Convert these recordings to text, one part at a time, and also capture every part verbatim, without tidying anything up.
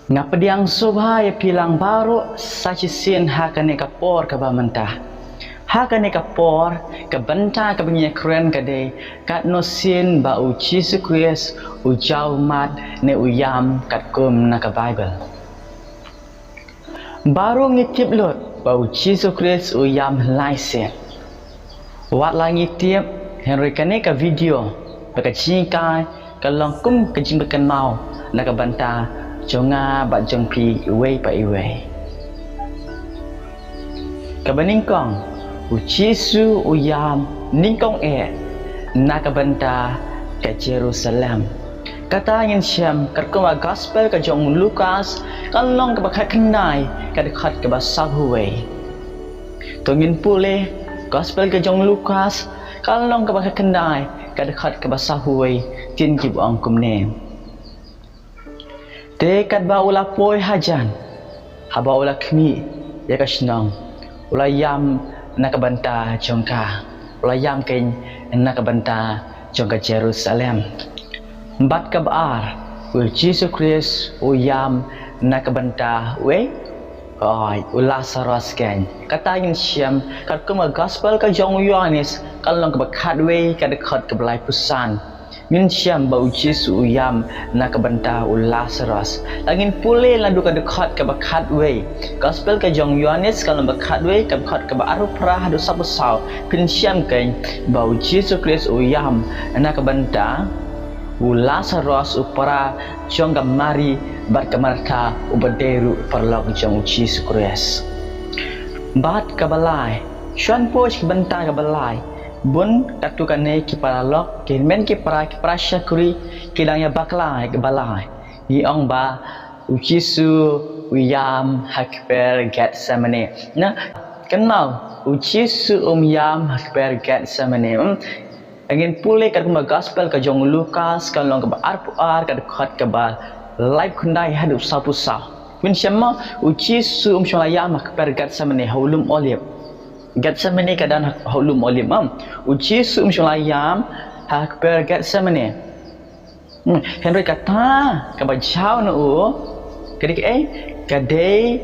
Nga pdiang sngewbha ïa phi lang baroh sa shisien ha kane ka por kaba mynta. Ha kane ka por, ka bynta kaba ngi ïakren ka dei katno sien ba u Jisu Khrist u jaw ummat ne u ïam katkum na ka Baibl. Baroh ngi tip lut ba u Jisu Khrist u ïam lai sien. Wat la ngi tip, hynrei kane ka video bad ka jinghikai ka long kum ka jingpynkynmaw na ka bynta jong nga bad jong phi iwei pa iwei. Kaba nyngkong, u Jisu u ïam nyngkong eh na ka bynta ka Jerusalem. Kata ngin shem katkum ka Gospel ka jong u Lukas, ka lynnong kaba khatkhyndai, ka dkhot kaba sawphew wei. To ngin pule Gospel ka jong u Lukas, ka lynnong kaba khatkhyndai, ka dkhot kaba sawphew wei, tin ki ba ong kumne. Te katba u la poi hajan, haba u la khmih ïa ka shnong, u la ïam na ka bynta jong ka, u la ïam keiñ na ka bynta jong ka Jerusalem. Bad kaba ar, u Jisu Khrist u ïam na ka bynta uei? Oi, u Lasaros keiñ. Kata ngin shem katkum ka Gospel ka jong u Ïoannis, ka lynnong kaba khatwei, ka dkhot kaba laiphew san. Ngin shem ba u Jisu u ïam na ka bynta u Lasaros. La ngin pule naduh ka dkhot kaba khatwei. Gospel ka jong u Ïoannis, ka lynnong ba khatwei, ka dkhot kaba arphew phra haduh sawphew saw. Phin shem keiñ ba u Jisu Khrist u ïam na ka bynta u Lasaros, u para jong ka Mari bad ka Martha, uba dei ruh u paralok jong u Jisu Khrist. Bad kaba lai, shwan poi sha ka bynta kaba lai. Bun katto katne ki paralok, ki hynmen ki para, ki para shakri, ki dang ïa bakla ïa kaba lai. Ngi ong ba u Jisu u ïam ha kper Gethsemane. Na, kynmaw, u Jisu um ïam ha kper Gethsemane. Hmm? Ngin pule katkum ka Gospel ka jong u Lukas, ka lynnong kaba arphew ar, ka dkhot kaba laiphew khyndai haduh sawphew saw. Ngin shem mo, u Jisu um shym la ïam ha kper Gethsemane, ha u lum Olib. Gethsemane ka don ha u lum Olib, em. U Jisu um shym la ïam ha kper Gethsemane. Hmm, hynrei kata kaba jaw na u, ka dei kaei? Ka dei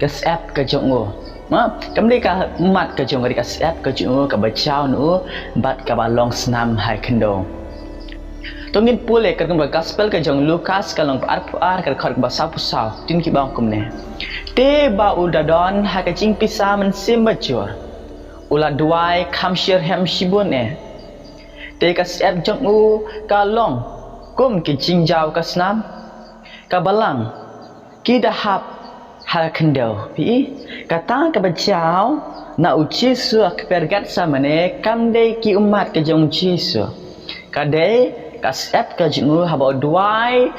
ka syep ka jong u. Ma, kam dei ka ummat ka jong u, ka dei ka syep ka jong u, kaba jaw na u bad kaba long snam ha khyndew. To ngin pule katkum ka Gospel ka jong u Lukas, ka lynnong ba arphew ar, ka dkhot kaba sawphew saw, tin ki ba ong kumne. Te ba u da don ha ka jingpisa mynsiem bajur, u la duwai kham shitrhem shibun eh. Te ka syep jong u ka long kum ki jingjaw ka snam, ka balang, ki da hap ha khyndew. Phi i, kata kaba jaw na u Jisu ha kper Gethsemane, kam dei ki ummat ka jong u Jisu. Ka dei ka syep ka jong u, haba u duwai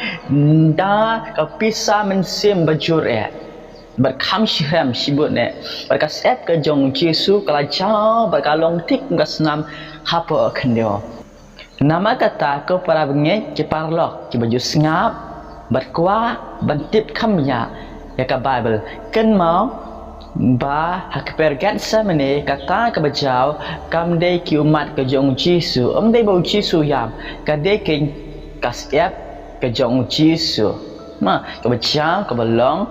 da ka pisa mynsiem bajur eh. Bad kham shitrhem shibun eh. Bad ka syep ka jong u Jisu ka la jaw, bad ka long thik kum ka snam hapoh khyndew. Namar kata, ko para bangeit, ki paralok kiba ju sngap, bad kwah ban tip kham bniah ïa ka Baibl, kynmaw ba ha kper Gethsemane, kata kaba jaw kam dei ki ummat ka jong u Jisu, ym dei ba u Jisu u ïam, ka dei keiñ ka syep ka jong u Jisu. Ma, kaba jaw, kaba long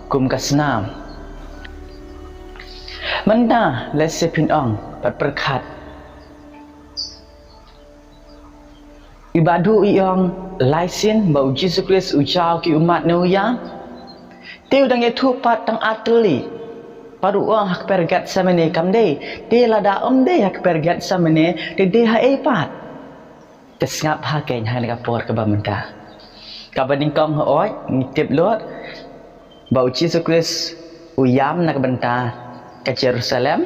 kum ka snam. Mynta lehse phin ong, bad pyrkhat, i ba duh i ong lai sien ba u Jisu Khrist u jaw ki ummat ne u ïam? Te u dang ïathuh pat tang ar tylli. Pat u ong ha kper Gethsemane, kam dei? Te lada ym dei ha kper Gethsemane, te dei haei pat? Te sngap ha keiñ ha kane ka por kaba mynta. Kaba nyngkong, hooid, ngi tip lut ba u Jisu Khrist u ïam na ka bynta ka Jerusalem.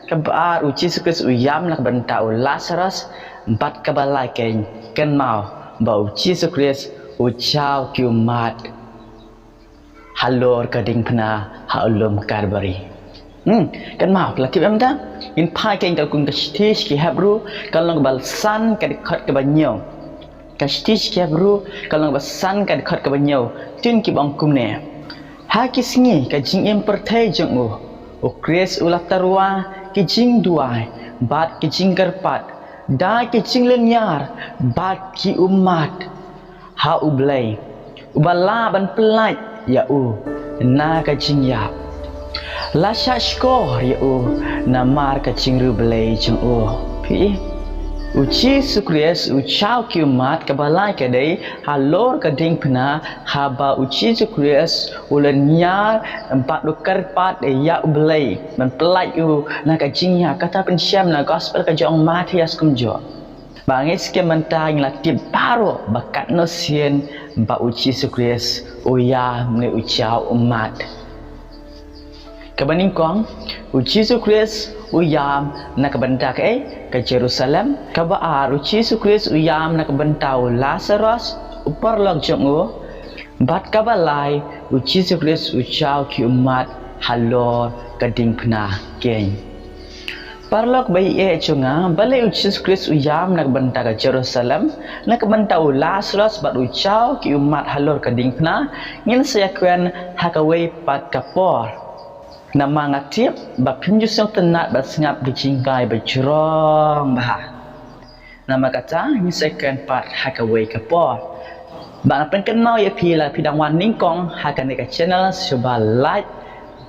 Kaba ar, u Jisu Khrist u ïam na ka bynta u Lasaros. Bad kaba lai keiñ, kynmaw ba u Jisu Khrist u jaw ki ummat halor ka diengphna ha u lum Kalbari. Hmm, kynmaw, la tip em da? Ngin phai keiñ katkum ka shithi sha ki Hebru, ka lynnong kaba san, ka dkhot kaba hynñiew. Ka shithi sha ki Hebru, ka lynnong kaba san, ka dkhot kaba hynñiew, tin ki ba ong kumne. Ha ki sngi ka jingim pyrthei jong u, u Khrist u la tyrwa ki jingduwai bad ki jingkyrpad da ki jinglynñiar bad ki ummat ha U Blei. Uba lah ban pyllait ïa u na ka jingïap. La shah shkor ïa u namar ka jingriewblei jong u. Phi, u Jisu Khrist u jaw ki ummat kaba lai ka dei halor ka diengphna, haba u Jisu Khrist u lynñiar bad u kyrpad ïa u Blei ban pyllait u na ka jingïap. Kata pynshem na gospel ka jong Mathaios kumjuh. Ba ngi skhem mynta ngi la tip baroh ba katno sien ba u Jisu Khrist u ïam ne u jaw ummat. Kaba nyngkong, u Jisu Khrist u ïam na ka bynta kaei? Ka Jerusalem. Kaba ar, u Jisu Khrist u ïam na ka bynta u Lasaros, u paralok jong u. Bad kaba lai, u Jisu Khrist u jaw ki ummat halor ka diengphna keiñ. Paralok ba ïeit jong nga, balei u Jisu Khrist u ïam na ka bynta ka Jerusalem, na ka bynta u Lasaros bad u jaw ki ummat halor ka diengphna? Ngin sa ïakren ha kawei pat ka por. Namar nga tip ba phim ju sngewtynnad ban sngap ki jinghikai ba jrong bha. Namar kata ngin sa ïakren pat ha kawei ka por. Ba nga pynkynmaw ïa phi, lada phi dang wan nyngkong ha kane ka channel, sngewbha like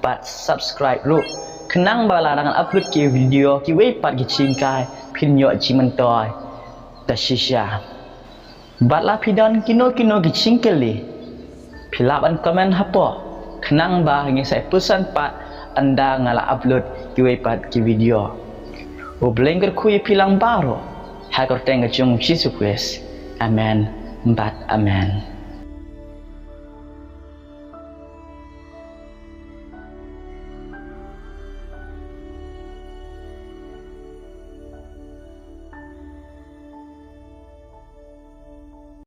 bad subscribe ruh, khnang ba lada ngan upload ki video kiwei pat ki jinghikai, phin ïoh jingmyntoi da shisha. Bad lada phi don kino kino ki jingkylli, phi lah ban comment hapoh, khnang ba ngin sa ïa pyrshang pat ynda nga la upload kiwei pat ki video. U Blei un kyrkhu ïa phi lang baroh ha ka kyrteng ka jong u Jisu Khrist. Amen bad amen.